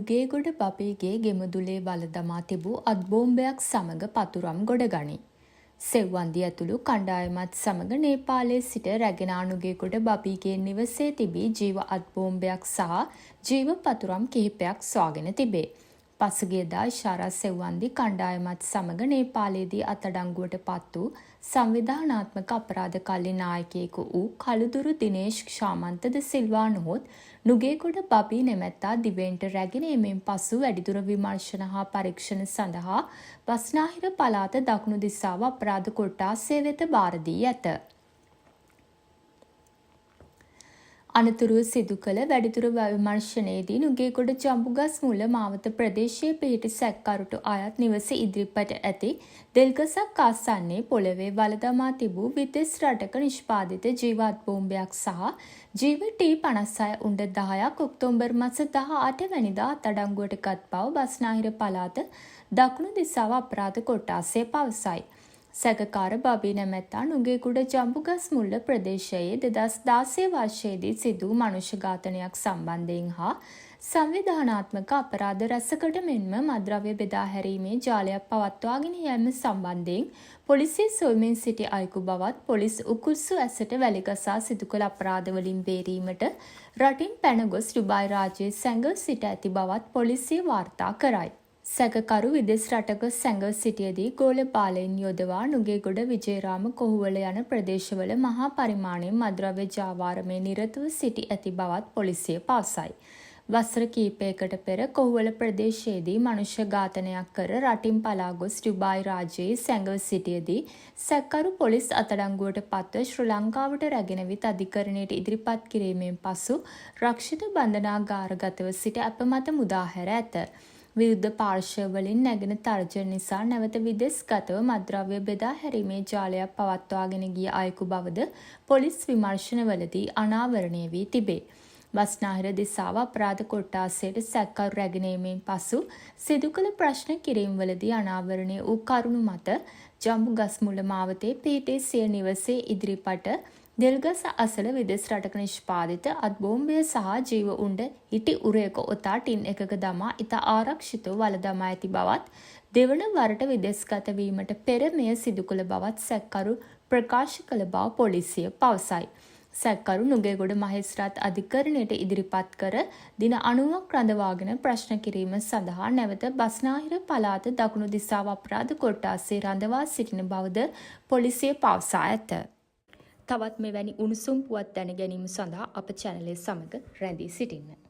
නුගේගොඩ බබීගේ ගෙමිදුලේ වළ දමා තිබූ අත්බෝම්බයක් සමග පතුරම් ගොඩ ගනී. සෙව්වන්දි ඇතුළු කණ්ඩායමත් සමග නේපාලයේ සිට රැගෙන ආ නුගේගොඩ බබීගේ නිවසේ තිබී ජීව අත්බෝම්බයක් සහ ජීව පතුරම් කිහිපයක් සොයාගෙන තිබේ. පසුගියදා ඉෂාරා සෙව්වන්දි කණ්ඩායමත් සමග නේපාලයේදී අත්අඩංගුවට පත් වූ සංවිධානාත්මක අපරාධ කල්ලි නායකයෙකු වූ කළුදුරු දිනේෂ් ශාමන්ත ද සිල්වා නොහොත් නුගේගොඩ බබී නමැත්තා දිවයිනට රැගෙන ඒමෙන් පසු වැඩිදුර විමර්ශන හා පරීක්ෂණ සඳහා බස්නාහිර පළාත දකුණු දිසාව අපරාධ කොට්ටාසය වෙත භාර දී ඇත. අනතුරුව සිදු කළ වැඩිදුර විමර්ශනයේදී නුගේගොඩ ජම්බුගස්මුල්ල මාවත ප්‍රදේශයේ පිහිටි සැකකරුට අයත් නිවස ඉදිරිපිට ඇති දෙල්ගසක් ආසන්නයේ පොළවේ වළ දමා තිබූ විදෙස් රටක නිෂ්පාදිත ජීව අත්බෝම්බයක් සහ ජීව ටී-56 උණ්ඩ 10ක් ඔක්තෝබර් මස 18 වැනිදා අත්අඩංගුවට ගත් බව බස්නාහිර පළාත දකුණු දිසාව අපරාධ කොට්ටාසය පවසයි. සැකකාර බබී නමැත්තා නුගේගොඩ ජම්බුගස්මුල්ල ප්‍රදේශයේ 2016 වර්ෂයේදී සිදු වූ මනුෂ්‍ය ඝාතනයක් සම්බන්ධයෙන් හා සංවිධානාත්මක අපරාධ රැසකට මෙන්ම මත්ද්‍රව්‍ය බෙදා හැරීමේ ජාලයක් පවත්වාගෙන යෑම සම්බන්ධයෙන් පොලිසිය සොයමින් සිටි අයෙකු බවත් පොලිස් උකුස්සු ඇසට වැලි ගසා සිදු කළ අපරාධවලින් බේරීමට රටින් පැන ගොස් ඩුබායි රාජ්‍යයේ සැඟව සිට ඇති බවත් පොලිසිය වාර්තා කරයි. සැකකරු විදෙස් රටක සැඟව සිටියදී ගෝල බාලයින් යොදවා නුගේගොඩ විජේරාම කොහුවල යන ප්‍රදේශවල මහා පරිමාණයෙන් මත්ද්‍රව්‍ය ජාවාරමේ නිරතව සිටි ඇති බවත් පොලිසිය පවසයි. වසර කිහිපයකට පෙර කොහුවල ප්‍රදේශයේදී මනුෂ්‍ය ඝාතනයක් කර රටින් පලා ගොස් ඩුබායි රාජ්‍යයේ සැඟව සිටියදී සැකකරු පොලිස් අත්අඩංගුවට පත්ව ශ්‍රී ලංකාවට රැගෙන විත් අධිකරණයට ඉදිරිපත් කිරීමෙන් පසු රක්ෂිත බන්ධනාගාරගතව සිට ඇප මත මුදා හැර ඇත. විරුද්ධ පාර්ශ්වවලින් නැගෙන තර්ජන නිසා නැවත විදෙස්ගතව මත්ද්‍රව්‍ය බෙදා හැරීමේ ජාලයක් පවත්වාගෙන ගිය අයෙකු බවද පොලිස් විමර්ශනවලදී අනාවරණය වී තිබේ. බස්නාහිර දිසාව අපරාධ කොට්ටාසයට සැකකරු රැගෙන ඒමෙන් පසු සිදු කළ ප්‍රශ්න කිරීම්වලදී අනාවරණය වූ කරුණු මත ජම්බුගස්මුල්ල මාවතේ පිහිටි සිය නිවසේ ඉදිරිපට දෙල්ගස අසල විදෙස් රටක නිෂ්පාදිත අත්බෝම්බය සහ ජීව උණ්ඩ හිටි උරයක ඔතා ටින් එකක දමා ඉතා ආරක්ෂිතව වළ දමා ඇති බවත් දෙවන වරට විදෙස්ගත වීමට පෙර මෙය සිදු කළ බවත් සැකකරු ප්‍රකාශ කළ බව පොලිසිය පවසයි. සැකකරු නුගේගොඩ මහේස්ත්‍රාත් අධිකරණයට ඉදිරිපත් කර දින 90ක් රඳවාගෙන ප්‍රශ්න කිරීම සඳහා නැවත බස්නාහිර පළාත දකුණු දිසාව අපරාධ කොට්ටාසයේ රඳවා සිටින බවද පොලිසිය පවසා ඇත. තවත් මෙවැනි උණුසුම් පුවත් දැන ගැනීම සඳහා අප චැනලය සමග රැඳී සිටින්න.